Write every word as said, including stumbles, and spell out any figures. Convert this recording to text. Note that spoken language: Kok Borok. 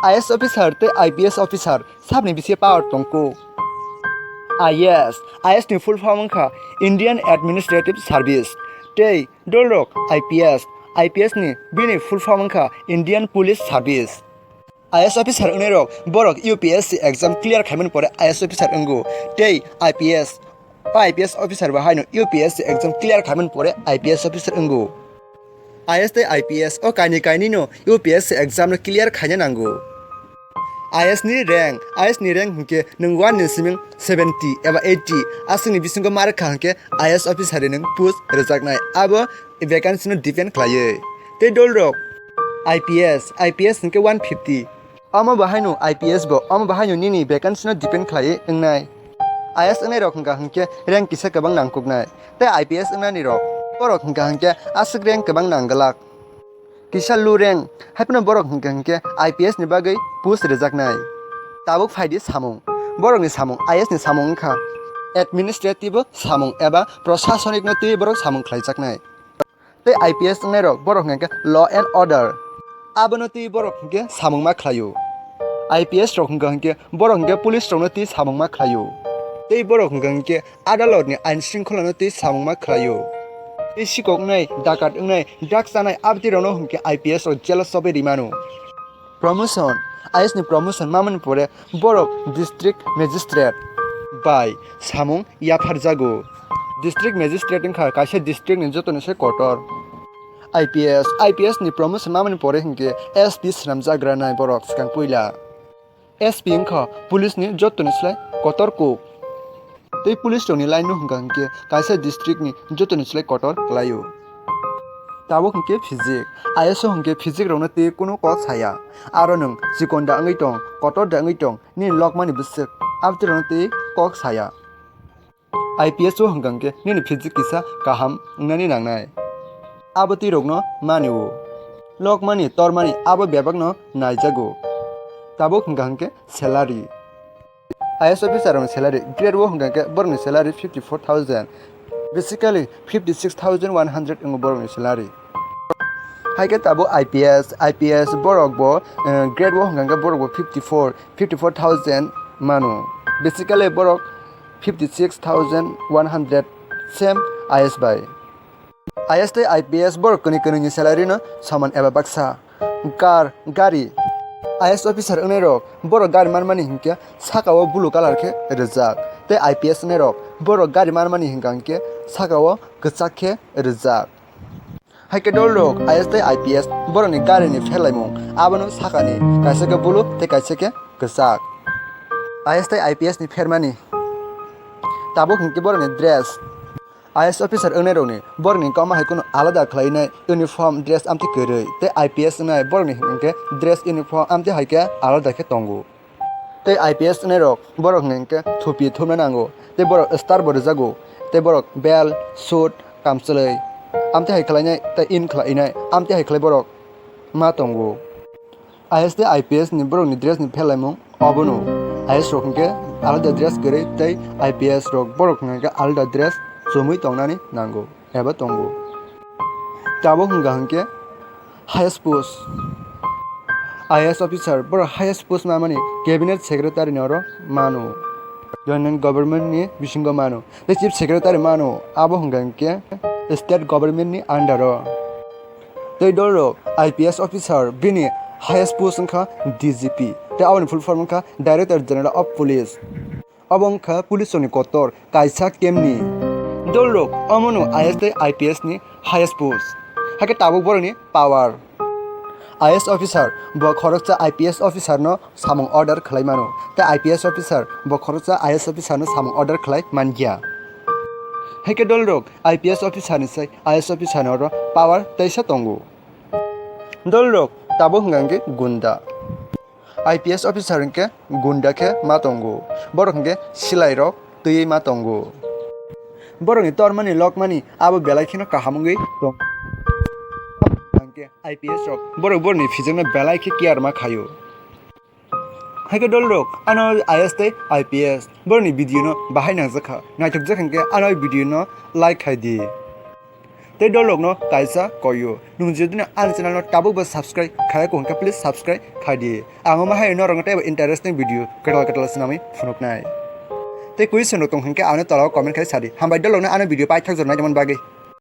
I A S officer tei I P S officer sabni bisingo power tongkuk. I A S, I A S ni full form wngkha Indian Administrative Service. Tei dolrok I P S, I P S ni bini full form wngkha Indian Police Service. I A S officer wngnai rok borok U P S C exam clear khaimani pore I A S officer wngo. Tei I P S, o I P S officer bo haino U P S C exam clear khaimani pore I P S officer wngo. I A S tei I P S o kainwi kainwino U P S C exam no clear khaina nango. I A S ni rank, I A S ni rank hwnkhe nwng one ni siming seventy eba eighty aswkni bisingo ma rwkha hwnkhe I A S officer ni nwng post rwjaknai. Abo vacancy no depend khlaiwi. Tei dolrok I P S, I P S hwnkhe one fifty. Omo bahaino I P S bo, omo bahaino nini vacancy no depend khlaiwi wngnai. I A S wngnai rok hwnkha hwnkhe rank kisa kwbang nangkuknai. Tei I P S wngnani rok, borok hwnkha hwnkhe aswk rank kwbang nangglak. Kisa low rank, haiphano borok hwnkha hwnkhe I P S ni bagwi post rwjaknai. Tabuk phaidi samung. Borokni samung, I A S ni samung wngkha administrative samung eba prosasonik no twiwi borok samung khlaijaknai. Tei I P S wngnai rok borok hwnkha khe law and order. Abono twi borok hwnkhe samung ma khlaio. I P S rok hwnkha hwnkhe borok hwnkhe police rokno twi samung ma khlaio. Tei borok hwnkha hwnkhe adalotni ain shringkholano twi samung ma khlaio. Tei sikok wngnai, dakat wngnai, drugs chanai abdi rokno hwnkhe I P S rok jelo chobwi rimano. Promotion, I A S ni promotion mamani pore borok district magistrate bai samung yapharjago. District magistrate wngkha kaisa district ni jotoni se kotor. I P S, I P S ni promotion mamani pore hwnkhe S P swnamjagra nai borok swkang puila. S P wngkha police ni jotoni slai kotor kuk. Tei police rokni line no hwnkha hwnkhe kaisa district ni jotoni slai kotor kwlaio. Tabuk hwnkhe physic, I A S o hwnkhe physic rokno tei kunu kok saya. Aro nwng chikon da wngwi tong, kotor da wngwi tong, nini lokmani bwswk, abtwi rokno tei kok saya. I P S o hwnkha hwnkhe nini physic kisa kaham wngnani nangnai. Abo twi rokno mani o. Lokmani, tormani abo bebakno naijago. Tabuk hwnkha hwnkhe salary. I A S officer rokni salary grade o hwnkha khe borokni salary fifty four thousand, basically fifty six thousand one hundred wngo borokni salary. Hai khe tabuk I P S, I P S borok bo, eh, grade o hwnkha khe borok bo fifty four, fifty four thousand mano. Basically borok fifty six thousand one hundred same I A S bai. I A S tei I P S borok kwnwi kwnwini salary no soman eba baksa. Car, gari. I A S officer wngnai rok borok gari manmani hinkhe saka o blue colour khe rijak, tei I P S wngnai rok borok gari manmani hinkha hinkhe saka o kwchak khe rijak. Hai khe dol rok I A S tei I P S borokni gari ni pherlaimung abono sakani kaisa khe blue tei kaisa khe kwchak. I A S tei I P S ni phermani tabuk hinkhe borokni dress. I A S officer wngnairokni borokni kokma hai kheno alada khlainai uniform dress amtwi kwrwi, tei I P S wngnai borokni hinkhe dress uniform amtwi hai khe alada khe tongo. Tei I P S wngnairok borok hinkhe thupi thumna nango, tei borok star bo rwjago, tei borok belt, suit, kamchwlwi amtwi hai khlainai tei in khlainai amtwi hai khlai borok ma tongo. I A S tei I P S ni borokni dress ni pherlaimung obono. I A S rok hinkhe alada dress kwrwi tei I P S rok borok hinkhe alada dress chumui tongnani nango eba tongo. Tabuk hwnkha hinkhe highest post. I A S officer borok highest post mamani cabinet secretary ni oro mano. Union government ni bisingo mano. Tei chief secretary mano, abo hwnkha hinkhe state government ni under o. Tei dol rok I P S officer bini highest post wngkha D G P, tei aboni full form wngkha Director General of Police. Obo wngkha police rokni kotor kaisa camp ni. Dol rok omono I A S tei I P S ni highest post. Hakhe tabuk borokni power. I A S officer bo khoroksa I P S officer no samung order khlai mano, tei I P S officer bo khoroksa I A S officer no samung order khlai man ya. Hai khe dol rok I P S officer ni sai I A S officer no oro power teisa tongo. Dol rok tabuk hwnkha hwnkhe gunda. I P S officer hwnkhe gunda khe ma tongo. Borok hwnkhe silai rok twiwi ma tongo. Borokni tormani lokmani abo belai kheno kaham wngwi tong. Hwnkhe I P S rok borok borokni physique no belai khe care ma khaio. Hai khe dol rok, ano I A S tei I P S borokni video no bahai nangjakha, naithokjak hinkhe ano video no like khai di. Tei dolokno kaisa koyo. Nwng jodi no ani channel no tabuk bo subscribe khaya ko hwnkhe please subscribe khai di. Ang omo hai norokno teibo interesting video kwtal kwtal swnamwi phunuknai. Tei question rok tong hwnkhe ano tola o comment khai sadi. Hambai dolokno ano video paithak jora naitongmani bagwi.